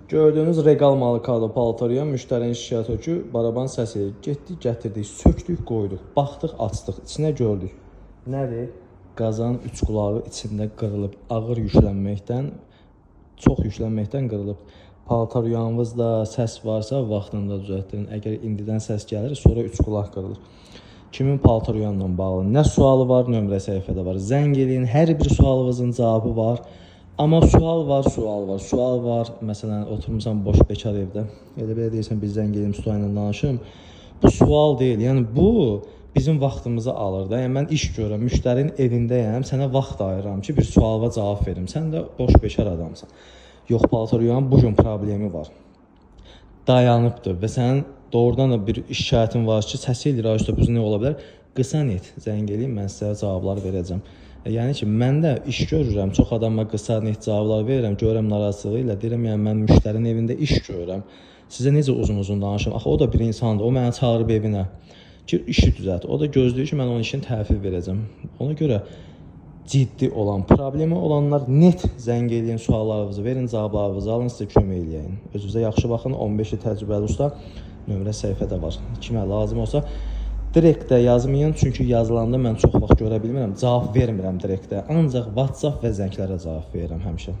Gördüyünüz Regal markalı paltaryan müştərinin şikayəti o ki, baraban səs eləyir. Getdik, gətirdik, sökdük, qoyduq. Baxdıq, açdıq, içinə gördük. Nədir? Qazan üç qulağı içində qırılıb, ağır yüklənməkdən, çox yüklənməkdən qırılıb. Paltar yuyanınızda səs varsa vaxtında düzəltdirin. Əgər indidən səs gəlir, sonra üç qulaq qırılır. Kimin paltar yuyanla bağlı nə sualı var, nömrə səhifədə var. Zəng eləyin, hər bir sualınızın cavabı var. Amma sual var, sual var, sual var. Məsələn, oturmusan boş bekar evdə. Elə belə deyirsən, bir zəng eləyim, usta ilə danışım. Bu sual deyil. Yəni bu bizim vaxtımızı alır da. Yəni mən iş görürəm, müştərinin evindəyəm, sənə vaxt ayırıram ki, bir suala cavab verim. Sən də boş bekar adamsan. Yox, paltar yuyan bu gün problemi var. Dayanıbdır və sənin doğrudan da bir şikayətin var ki, səsi eləyir, ay usta, bu nə ola bilər? Qısa net zəng eləyin, mən sizə cavabları verəcəm. Yəni ki, mən də iş görürəm, çox adama qısa net cavablar verirəm, görürəm narazılığı ilə, deyirəm, yəni mən müştərinin evində iş görürəm. Sizə necə uzun-uzun danışım? Axı o da bir insandır, o məni çağırıb evinə ki, işi düzəlt. O da gözləyir ki, mən onun işini təhvil verəcəm. Ona görə ciddi olan, problemi olanlar net zəng eləyin, suallarınızı verin, cavablarınızı alın, sizə kömək eləyəyin. Özünüzə yaxşı baxın, 15 il təcrübəli usta nömrə səhifədə var. Kimə lazım olsa direktdə yazmayın, çünki yazılanda mən çox vaxt görə bilmirəm, cavab vermirəm direktdə. Ancaq WhatsApp və zənglərə cavab verirəm həmişə.